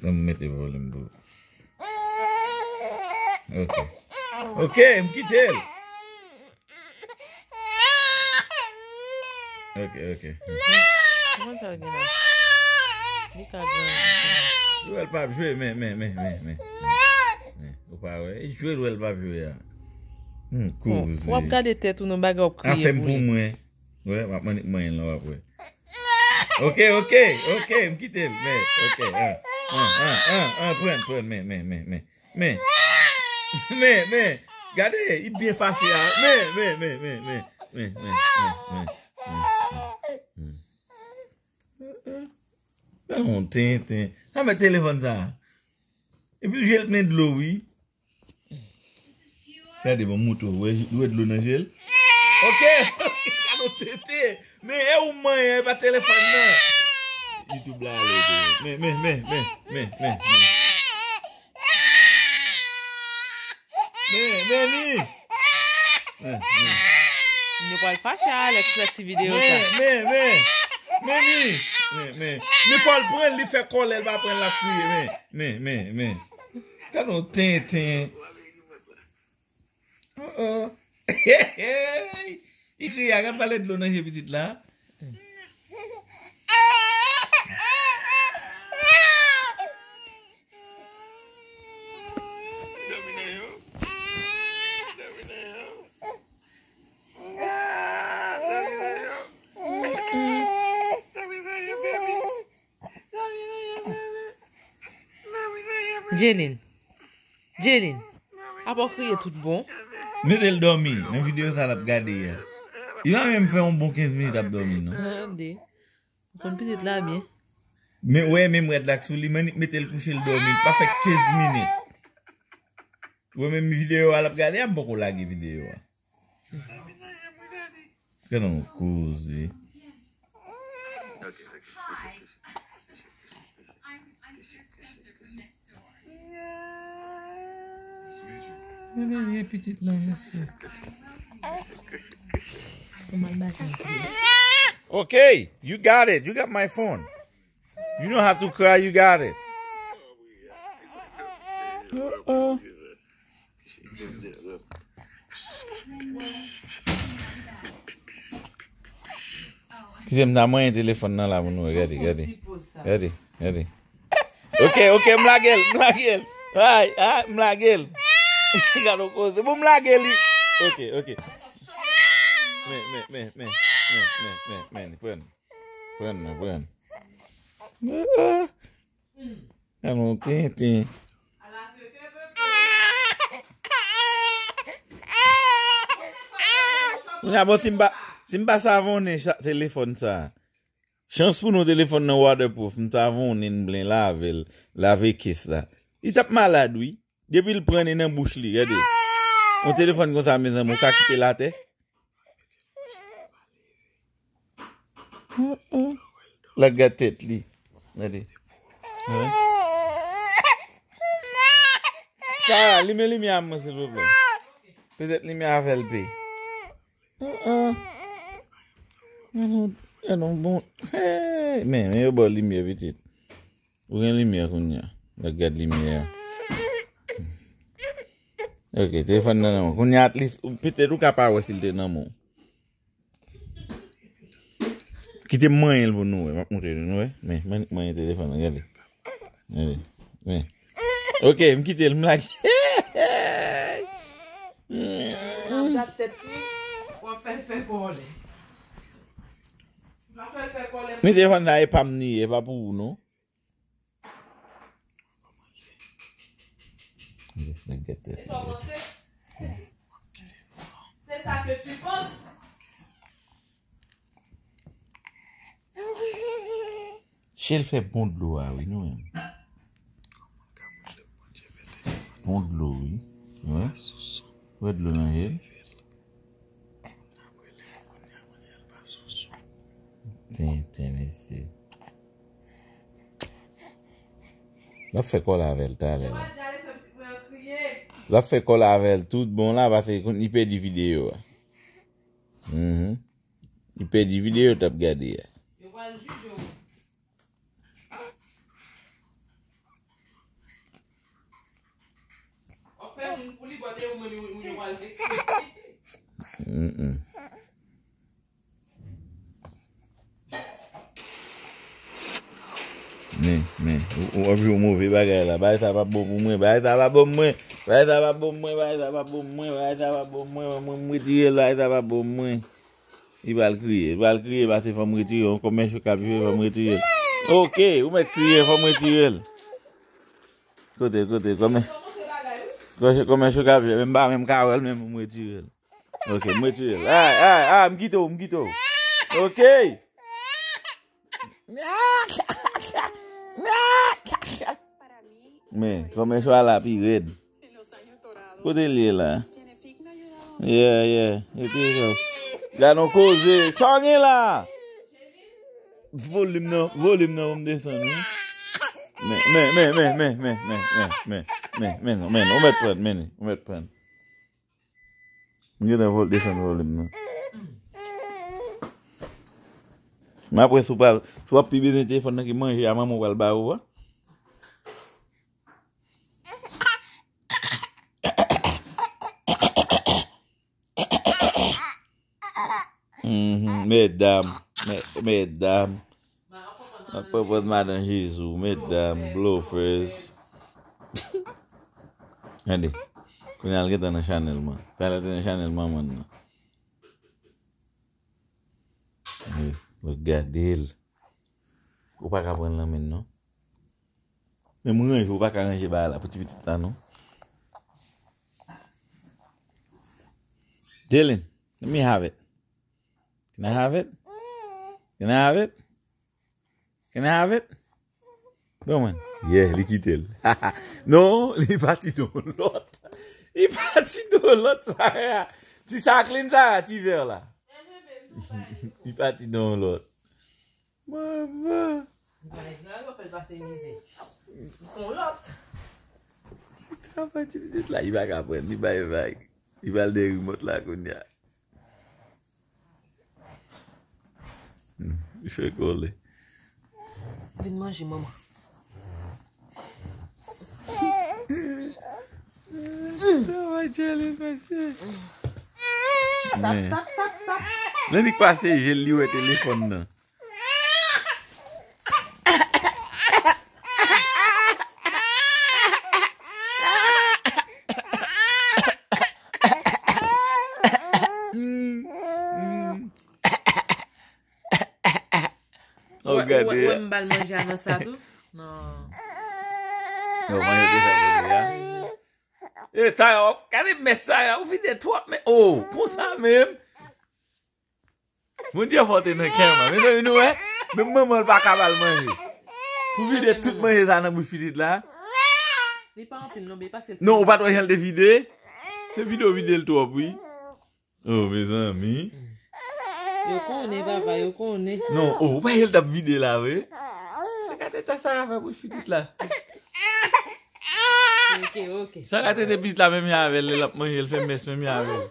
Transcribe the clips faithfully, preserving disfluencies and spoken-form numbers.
Ban m mete volim pou. Ok. Ok, m kite l. Ok, ok. Kòman sa gen la? Li ka gran. Jwèl p ap jwe, men, men, men, men, men. Men, ou pa wè? E jwèl, jwèl p ap jwe a. Hmm, bon, koze. W ap gade tèt ou nan bagay, w ap kriye pou li. Afè m pou mwen. Wè, m ap mande manyen l nan, w ap wè. Ok, ok, ok, m kite l, men, ok, an, an, an, an, an, pran, pran, men, men, men, men, men, men, men, gade, li byen fache a, men, men, men, men, men, men, men, men, men, men, men, men. Gade yon tenten. Sa met telefòn sa. Epi je l plen dlo, wi. Gade, bon, mouton, ou wè, ou wè dlo nan je l? Ok, ok, gade yon tenten. Men, e ou manyen, e pa telefòn nan. YouTube la ale, men, men, men, men, men, men, men. Men, men li. Men, men. Nou pral fache a Alex lè ti videyo sa. Men, men, men. Men li. Men, men. Men fò l pran l, li fè kòlè, l pa pran l, l ap kriye, men. Men, men, men. Gade yon tenten. Oh, oh. Hey, hey. Li kriye a, gad valè dlo nan je pitit la. Jelin. Jelin. Apa w kriye tout bon? Mete l dòmi nan videyo sa l ap gade a. Li pa menm fè yon bon kenz minit ap dòmi, non. Tande. Ou konn pitit la byen. Men, wè, menm rad la k sou li, men li mete l kouche l dòmi, li pa fè kenz minit. Ou wè menm videyo a l ap gade a, m poko lage videyo a. Gade yon koze. Gade vye pitit la, mesye. Okay, you got it. You got my phone. You don't have to cry, you got it. Uh-uh. Kite m ta manyen telefòn nan la pou nou wè. Gade, gade. Gade, gade. Ok, ok, m lage l, m lage l. Ay, ay, m lage l. Gade yon koze. Bon, m lage li. Ok, ok. Men, men, men, men. Men, men, men, men. Pran. Pran nan, pran. Ah, ah. Gade yon tenten. Kounye a, bon, si m pa, si m pa savonnen cha-, telefòn sa. Chans pou nou, telefòn nan waterproof, m savonnen l byen, lave l, lave case la. Li t ap malad, wi. Depi l pran li nan bouch li, gade. Yon telefòn konsa, mezanmi, ou ka kite l atè? L ap gad tèt li. Gade. Wè. Sara, limen limyè a mwen, silvouplè. Petèt limyè a fè l pe. Uh-uh. Gade yon, gade yon bon. Hey, men, men yo ba w limyè, pitit. Ou gen limyè kounye a. Gad, gad limyè a. Ok, telefòn nan nan men w. Kounye a, at least, ou, petèt ou ka pa wè si l te nan men w. Kite m manyen l pou nou wè. M ap montre nou, nou wè. Men, men, manyen telefòn nan, gade. Gade. Men. Ok, m kite l, m lage. Nan dat tèt li, w ap fè l fè kòlè. W ap fè l fè kòlè. Men telefòn sa, e pa m li ye, e pa pou ou, non. Nèg gate tèt. E sa w panse? C'est ça que tu penses? Shell fè bon dlo a, wi, nou menm. Bon dlo, wi. Wè. Wè dlo nan je l. Tenten, mesye. L ap fè kòlè avè l talè la. L ap fè kòlè avè l tout bon la, paske li pèdi videyo a. Mhm. Li pèdi videyo l t ap gade a. Yo pral jije w. Mm-mm. Men, men, ou, ou ap jwe yon move bagay la. Bagay sa pa bon pou mwen, bagay sa pa bon pou mwen, bagay sa pa bon pou mwen, bagay sa pa bon pou mwen, bagay sa pa bon pou mwen, mwen, mwen retire l, bagay sa pa bon pou mwen. Li pral kriye, li pral kriye, pase fò m retire l, kòmè cho k ap jwe, fò m retire l. Ok, ou mèt kriye, fò m retire l. Kote, kote, kòmè, kòmè, kòmè cho k ap jwe, men m pa menm ka wè l, men m retire l. Ok, m retire l. Ay, ay, ay, m kite w, m kite w. Ok. Men, kòmè cho a la pi rèd. Kote l ye la? Yeah, yeah. Epi, gade yon koze. Sa w gen la? Volim nan, volim nan, pou m desann, wi. Men, men, men, men, men, men, men, men, men, men, men, non, men, ou mèt pran, men, ou mèt pran. M gentan vol-, desann volim nan. Men apre, si w pral, si w ap pi bezwen telefòn nan ke manje a, manman w pral ba ou a. Mhm, medam, me-, medam. Ap pran madan Jezi, medam, blofèz. Gade, kounye a l gentan nan chanèl mwen. Talè te nan chanèl manman l nan. Wi, gade l. Ou pa ka pran l nan men l, non. Menm ranje, ou pa ka ranje bagay la pou ti pitit la, non. Jalen, let me have it. Can I have it? Can I have it? Can I have it? Bon, man. Yeah, li kite l. Non, li pati nan yon lòt. Li pati nan yon lòt, Sarah. Ti sa clean, Sarah, ti vè la. Li pati nan yon lòt. Manman. Travay ti pitit la, li pa ka pran, li bay vag. Li pral de rimòt la kounye a. Hmm, li fè kole. Vin manje, manman. Travay Jalen, mesye. Sap, sap, sap, sap. Lè li pase je l, li wè telefòn nan. Oh, gade. Ou wè m ba l manje avan sa tou? Non. Yo, manje deja pou li a. E, Sarah, w ap gade mès Sarah, ou vide twòp, men, oh, konsa menm. Bondye fò te nan kè mwen. Mezanmi, nou wè? Menm manman l pa ka ba l manje. Pou vide tout manje sa nan bouch pitit la. Li pa anpil non, men paske l... Non, ou pa t wè jan l te vide? Se vide w vide l twòp, wi. Oh, mezanmi. Yo konnen, papa, yo konnen. Non, oh, ou pa jan l t ap vide la, wi. Se gade ta sa a fè bouch pitit la. Ok, ok. Sa gade te pitit la menm jan avè l, lè l ap manje, l fè mès menm jan avè l.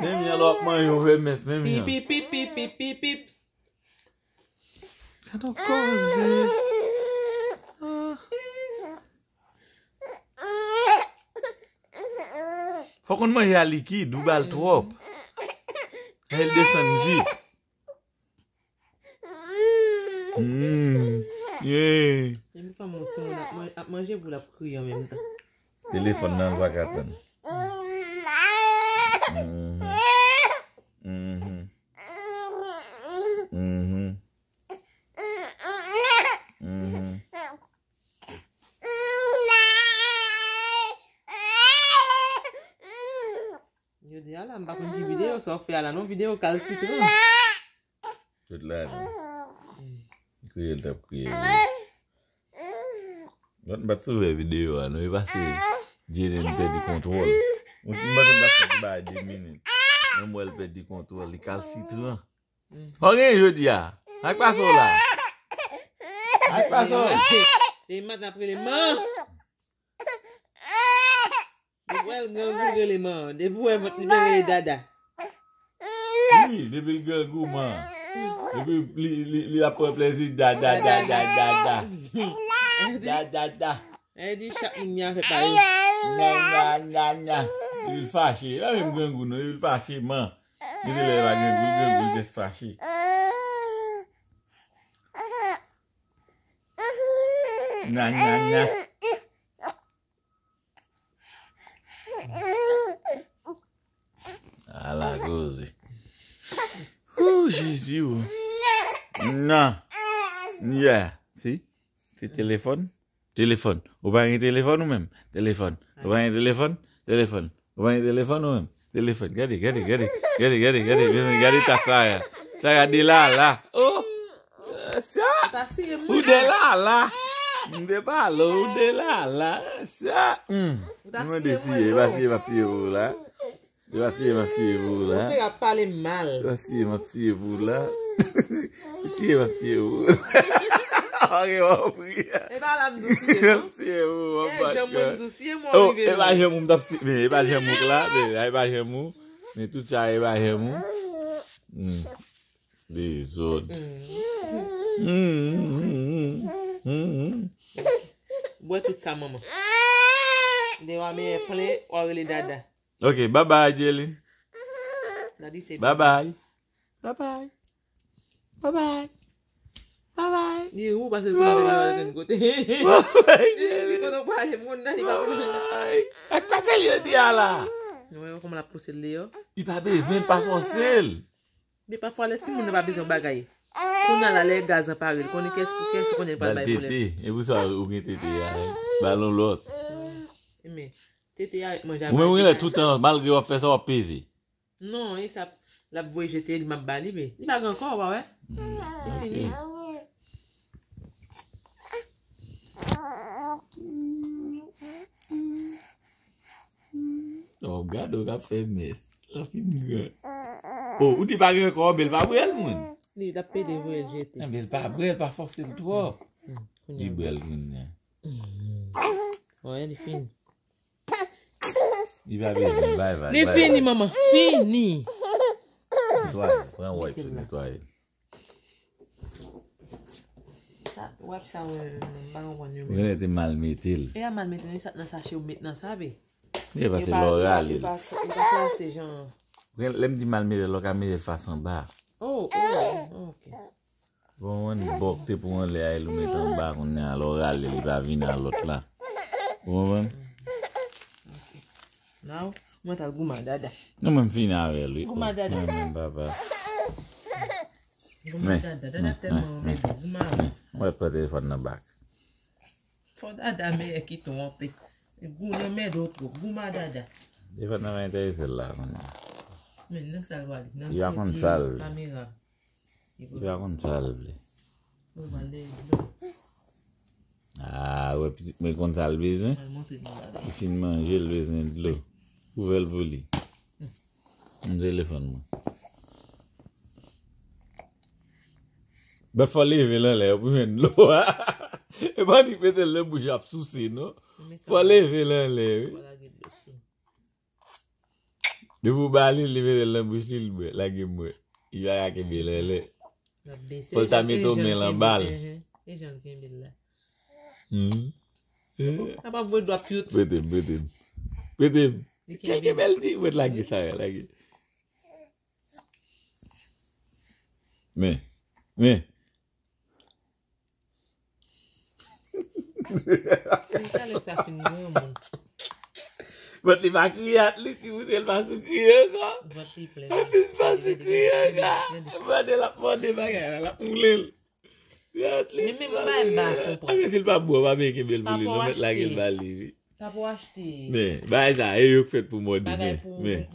Menm jan lè w ap manje, w fè mès menm jan. Pip, pip, pip, pip, pip, pip, pip. Gade yon koze. Ah. Fò konn manje a likid, ou ba l twòp. Fè l desann vit. Mm. Yeah. Menm fanm yon timoun ap man-, ap manje pou l ap kriye an menm tan. Telefòn nan, l pa ka tann. Mhm. Mhm. Mhm. Mhm. Jodi a la, m pa konn ki videyo sa w fè a la, non, videyo kalsitran. Tout la, non. Kriye l t ap kriye, wi. Mwen pa t sou vre videyo a, non, e pase Jalen pèdi kontwòl. Mwen, mwen panse m t ap fè ti bagay de minit. Mwen m wè l pèdi kontwòl, li kalsitran. Sa w gen jodi a? Sa k pase w la? Sa k pase w? E maten ap rele man. Depi w wè l grangou rele man. Depi w wè vant li byen rele dada. Wi, depi l grangou man. Depi li, li, li ap pran plezi dada, dada, dada. Dada, dada. E di chak moun gen afè pa yo. Nya, nya, nya, nya. Li vin fache. Li pa menm grangou, non. Li vin fache, man. Li te lè pa grangou, grangou, li te fache. Nya, nya, nya. Ala koze. Ooh, Jezi, o. Nan. Yeah. Si. Se telefòn. Telefòn. Ou pa gen telefòn ou menm? Telefòn. Ou pa gen telefòn? Telefòn. Ou pa gen telefòn ou menm? Telefòn. Gade, gade, gade. Gade, gade, gade. Gade, gade ta Sara. Sara de lala. Oh! Sa! Ou de lala! M te pale, ou de lala. Sa! Hmm. Ou ta siye mwen, non. E pa siye m ap siye pou ou la. E pa siye m ap siye pou ou la. Ou te ap pale mal. E pa siye m ap siye pou ou la. Siye m ap siye pou ou. Ok, w ap ri. E pa la m di w siye, non. M ap siye pou ou, m ap bat. E jan mwen m di w siye, mwen rive. Oh, e pa jan mwen m t ap siye, men e pa jan mwen k la, men e pa jan mwen. Men tout sa e pa jan mwen. Hmm. Dezòd. Bwè tout sa, manman. Dewa meyè plen, w a rele dada. Ok, babay, Jelin. Dadi se babay. Babay. Babay. Babay. Li ou pase l konn al kote. Babay, Jelin. Li di kote w prale, m konn nan li pa konn. Babay. Ak pase l jodi a la. Nou wè kòman l ap pouse l deyò. Li pa bezwen pa fòse l. Men pafwa lè timoun nan pa bezwen yon bagay. Kounye a la lè gaz lan pare, li konnen kès pou kès, li konnen li pral bay pwoblèm. Tete, e pou sa ou gen tete a, ba l yon lòt. Men, tete a manje a. Ou menm ou genlè toutan, malgre w ap fè sa, w ap peze. Non, e sa, l ap voye jete, li m ap ba li, men li pa gen ankò, ou pa wè? Li fini. Oh, gade w k ap fè mès. L ap fin gran. Oh, ou di pa gen kò, men l pa bwè l, moun. Li t ap pede voye l jete. Enben, l pa bwè l, pa fòse l twòp. Li bwè l kounye a. Wè, li fini. Li pa bezwen, bay, bay, li fini, manman. Fini. Netwaye, pran wòch pou netwaye. Sa, w ap sa wè, m pa konprann yo. Ou genlè te mal mete l. E a mal mete l, sa nan sache ou met nan sa, be. E paske lè w rale l. Yo pa klase jan. Lè m di mal mete l, ou ka mete l fas anba. Oh, oh, ok. Bon, mwen bòk te pou anlè a, e l ou met anba, kounye a, lè w rale l, li pa vin a lòt la. Ou konprann? Now, mwen t al goumen dada. Non, mwen m fini avè l, wi. Goumen dada. Mwen menm, papa. Goumen dada, dada tèlman renmen goumen. Mwen pran telefòn nan bak. Fò dada meyè ki twonpe. Gou nan mèdo twòp. Goumen dada. Telefòn nan pa enterese l la, kounye a. Men nèg sa l pral nan kamera. Li pa konn sa l vle. Li pa konn sa l vle. Ou pral dèyè dlo. Ah, wè pitit mwen konn sa l bezwen. Mwen montre nou bagay. Li fin manje, l bezwen dlo. Ouvè l pou li. M telefòn mwen. Bèt fò leve l anlè pou jwenn dlo a. E pa di mete l nan bouch ap souse, non. Fò leve l anlè, wi. Depi w ba li, li mete l nan bouch li, li bwè. Lage m wè. Li pa ka kenbe l anlè. Fò l ta mete yon men l anba l. E jan l kenbe l la. Hmm. Sa pa voye dwa pyot. Prete m, prete m. Prete m. Kenbe l di, mwen lage sa, lage. Men, men. Talè sa fin granmoun. Vant li pa kriye, at least si ou se l pa sou kriye ankò. Vant li plen. At least pa sou kriye ankò. Mande l ap mande bagay la, l ap moule l. At least. Men menm bagay m pa konprann. Anben si l pa bon, pa veye kenbe l pou li, non, mèt lage l ba li, wi. Pa pou achte. Men, bagay sa, e yo k fèt pou mòde, men, men.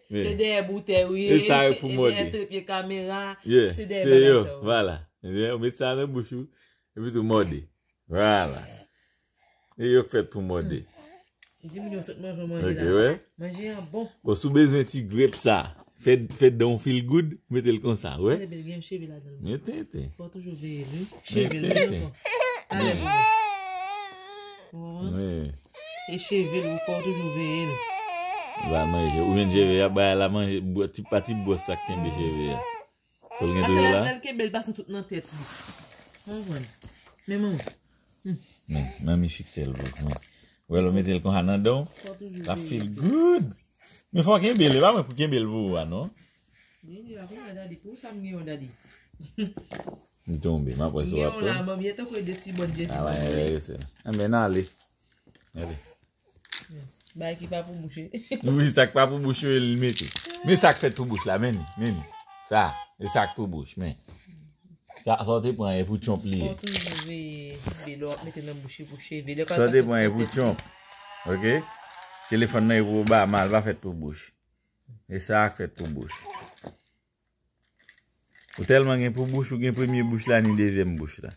Se dèyè boutèy ou ye, e dèyè trepye kamera, se dèyè bagay sa yo. Vwala. Ou met sa nan bouch ou, epi tou mòde. Vwala. E yo k fèt pou mòde. Di moun yo sot manje, manje la. Manje an bon. Bon, si w bezwen ti grèp sa, fè, fè dan w feel good, mete l konsa, wè. Gade bèl gen cheve ladan l. Men tenten. Fò toujou veye l, wi. Cheve l, wi, ankò. Talè pou mwen. Ou konprann? E cheve l, ou fò toujou veye l. Ou pa manje. Ou jwenn cheve a, bay la manje, ti pa ti bwòs sa k kenbe cheve a. Fò l gen dlo la. Lè l kenbe l pase tout nan tèt li. Ou konprann? Men manman. Men, manmi fikse l pou mwen. Wè, lè w mete l konsa nan dan w, l ap feel good. Men fò w kenbe l, e pa mwen pou kenbe l pou ou a, non. Li di, "A, pou mwen, daddy, pou sa m gen yon daddy." M tonbe, m ap wè si w ap pran. Manmi, e tankou de ti bòn je. Ah, ouais, ouais, c'est ça. Anben, n ale. Ale. Bagay ki pa pou bouch. Wi, sa k pa pou bouch yo, li mete. Men sa k fèt pou bouch la, men, men. Sa, e sa k pou bouch, men. Sa, sa w te pran, e pou Trump li ye. Fò toujou veye, veye lè w ap mete nan bouch, e pou cheve. Sa w te pran, e pou Trump. Ok? Telefòn nan, e pou Obama, l pa fèt pou bouch. E sa k fèt pou bouch. Ou tèlman gen pou bouch, ou gen premye bouch la, ni dezyèm bouch la.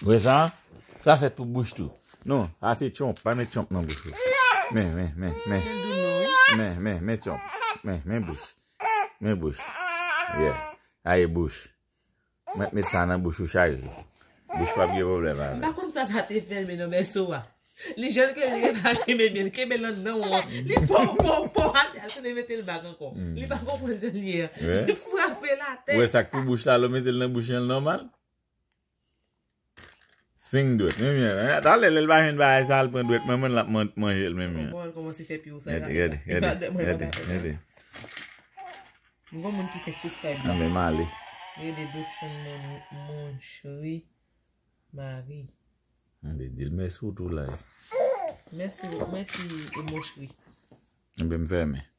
Wè sa? Sa fèt pou bouch tou. Non, sa se Trump. Pa met Trump nan bouch ou. Men, men, men, men. Men, men, men Trump. Men, men bouch. Men bouch. Yeah. Aye bouch. Mwen met sa nan bouch ou chaje. Bouch p ap gen pwoblèm avè. M pa konn sa sa te fè l, men nan bèso a. Li jwenn ke li pa kenbe byen, li kenbe l anndan w. Li po, po, po, atè, al tounen mete l bak ankò. Li pa konprann jan l ye a. Li frape l atè. Ou wè sa k pou bouch la, lè w mete l nan bouch li, l nòmal? Seng dwèt, menm jan. Talè, lè l pa jwenn bagay sa, l pran dwèt manman l, l ap man-, manje l menm jan. Bon, l kòmanse fè pye w sa. Gade, gade, gade, gade, gade. M gon moun ki fèk subscribe la. Anben, m ale. Rele Dotchon Mon-, Monchri Marie. Anben, di l mèsi pou tou la. Mèsi, mèsi, e Monchri. Anben, m fèmen.